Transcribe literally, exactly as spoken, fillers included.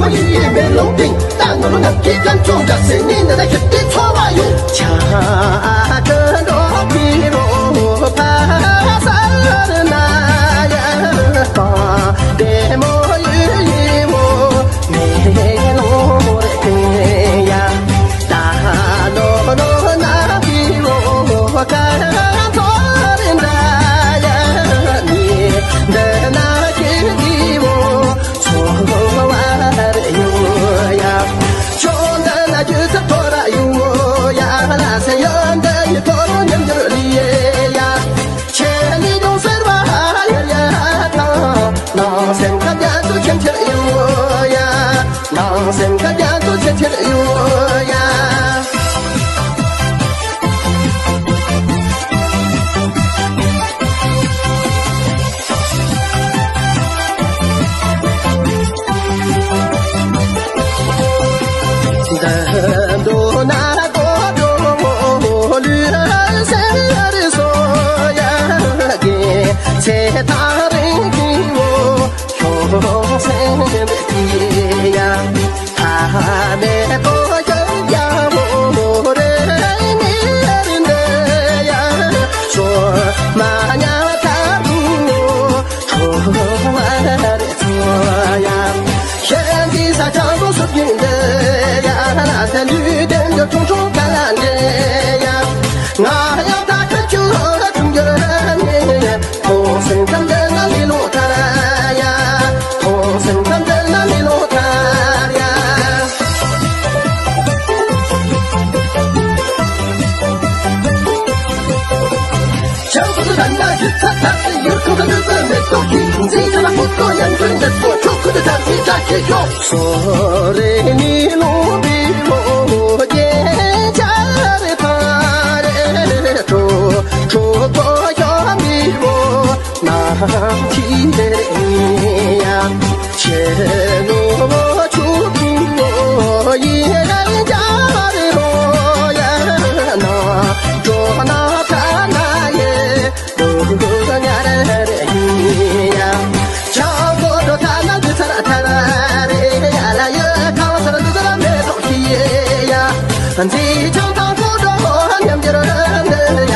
མ་ཡིན་ཡིན་མེ་ལོང་སྟེང་། རྟ་ནོར་ནམ་མཁའི་སྐར་ཚོགས་འདྲ། སེམས་ནི་ནི་ན་ཤི་སྟེ་འཚོ་བ་ཡོད། ཆ་ཀ་འགྲོ་པི་རོ་ཕ་སར་ན་ཡ་པ་བདེ་མོ་ཡུ་ཡི་བོ་མེ་ལོང་རེ་ཡ། ད་ནོ་ནོ་ན་པི་རོ་ཀ་ཚོ་རེ་ན་ཡ་ནི་འདི་ན་ཤི་དི་བོ། ཚོར་བ་རེ་ཡོད་ཡ། ཁྱོད་འདི་ན་རྒྱུ་ཚབ་ཐོ་ར་ཡོད་ཡ། ལ་སེ་ཡོད་འདི་ཡི་ཐོ་རུ་ཉམས་འགྱུར་ལི་ཡ། ཁྱེད་ནི་དུང་ཟེར་བ་ཡོད་ཡ་དང་། ནང་སེམས་ཁ་རྒྱ་ཚོ་ཆེན་ཆེར་ཡོད་ཡ། ནང་སེམས་ཁ་རྒྱ་ཚོ་ཆེན་ཆེར་ཡོད་ཡ། འདི་འདོད་ན་གོ་འགྲོ་ལུས་སེམས་རེ་སོ་ཡ་གི། ཚེ་ཐག་རིང་གི་འོ་ཁྱོད་སེམས་ཀྱི་ཡ། ཐ་མེད་གོ་ཡ་ཡ་མོ་རེ་ནི་རེ་འདི་ཡ། ཤོ་མ་ཉ་ཐ་རུ་འོ་ཁྲོ་བ་རེ་ཚོ་ཡ། ཤེས་འདི་ས་ཆ་འགོ་སུ་ཡིན་འདི་ཡ། ལ་ས་ལུས་ལྡན་འདི་ཁྲུང་ཁྲུང་ཀ་ལ་འདི་ཡ། ང་ཡང་ད་ཁ་ཆུ་ཁྲུང་འགྱུར་ནི་ཡ། ཁོང་སེམས་ཁམས་འདི་ན་མི་ལོ་ཐར་ཡ། ཁོང་སེམས་ཁམས་འདི་ན་མི་ལོ་ཐར་ཡ། ཆང་ཁུ་ཚོ་ད་ན་ཞིག་ཚ་ཚ་ཚ་ཡུལ་ཁུ་ཚོ་ནུས་པ་མེད་ཐོག་གི་འཛིན་ཆ་ལ་ཁུ་ཚོ་ཡང་ཁུ་འདི་ཚོ་ཆོ་ཁུ་ཚོ་ད་ཅི་ད་ཅི་ཤོག་སོ་རེ་ནི་ལོ་བི་ལོ་རྒྱལ་ཆ་རེ་ཐ་རེ་ཁྲོ་ཁྲོ་ཁོ་ཤོ་མི་ལོ་ནམ་ཁྱི་རེ་ཡ། ཁྱེད་ནོ་ཆུ་ཁུ་ཡི་རང་ཅ་རེ་རོ་ཡ་ན་འགྲོ་ན་ཐ་ན་ཡེ་འགྲོ་ང་རེ་རེ་ཡ། ཆ་གོ་འགྲོ་ཐ་ན་འདི་ཚར་ཐ་ན་རེ་ཡ་ལ་ཡེ་ཁ་བ་ཚར་འདི་ཚར་མེ་ཏོག་ཁྱི་ཡེ་ཡ། འཛི་ཆང་ཐང་གོ་འགྲོ་ཉམས་འགྱུར་རེ་ཡ།